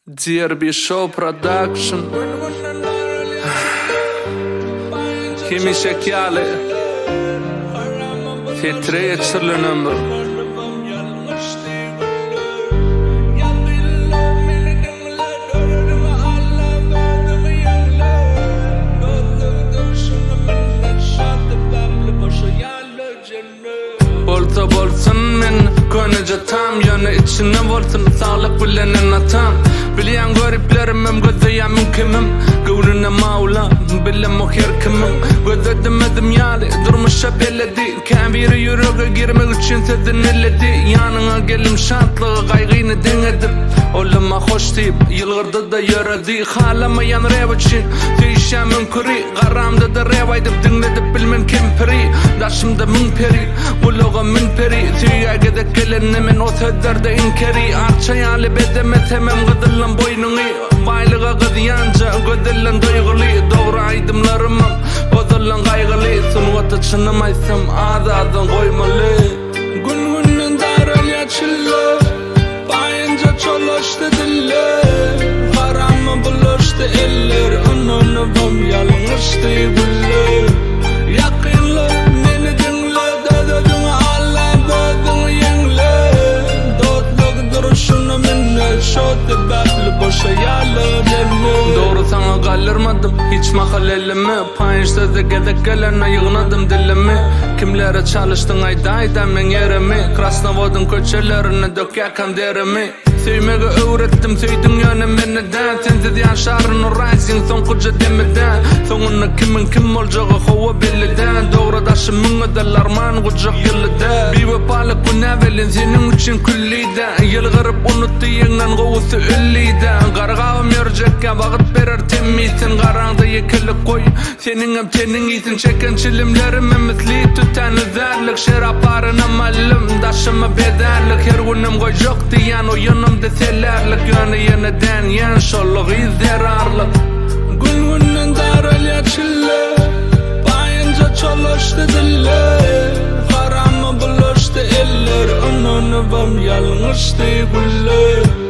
DRB Show Production Hemişeki ýaly Setire geçirilen ömür. Bolsa bolsun men köneje tam ýöne içinde bolsun saglyk bilen ene-atam Bilýän göriplerimem gözleýän müň kimim Göwnüne mawla bilemok her kimiň Gözledim özüm ýaly durmuşa beledi Käbiri ýürege girmek üçin sözüni elledi Ýanyňa geldim şatlygy gaýgyny deň edip Olam-a hoş diýip ýylgyrdy-da ýöredi Halamaýan rep üçin söýüşýän müňküri Garamda-da rep aýdyp diňledip bilmen kempiri Daşymda müň peri, gulaga mün peri Söýgä gezek gelende men o sözlerde iňkeri Arça ýaly bezemesemem gyzyllan boýnuňy Baýlyga gyzýanja gözelden duýguly Dogry aýdymlarymam ozaldan gaýgyly Sungata çynym aýtsam az-azdan goýmaly Gün-günden daralýar çille Baýynja çolaşdy diller Harama bulaşdy eller Ynanybam ýalňyşdy güller Ýakynlar meni diňle Öz-özüňi aldap özüňi ýeňle Dostluk durşuna minnet Şo sebäpli boşaýarlar eller Dogry saňa galdyrmadym hiç mahal elimi Paýyş söze gezek gelende ýygnadym dilimi Kimlere çalyşdyň aýdaýda meň ýerimi Krasnowodyň köçelerinde dökýäkäm derimi Söýmegi öwretdim söýdüň ýöne meni däl Sensiz ýaşaryn Rising soňkuja demide Soňunda kimiň kim boljagy hawa belli däl Dogry daşym müňe arman gujak ýylly däl Biwepalyk günä welin seniň üçin külli däl Ýylgyryp unutdy ýeňňen gowusy ölli-dä Gargabam ýörjekkä wagt berer temmisin Garaňda ýekelik goý, seniňem teniň iýsin Çeken çilimlerimem misli tütän üzärlik Şerap barynam aldym, daşyma bezärlik Her günüm goýjak diýýän oýanamda selärlik Ýöne ýene dänýän şol gyz zerarly. Gün-günden daralýar çille, Baýynja çolaşdy diller, Harama bulaşdy eller, Ynanybam ýalňyşdy güller.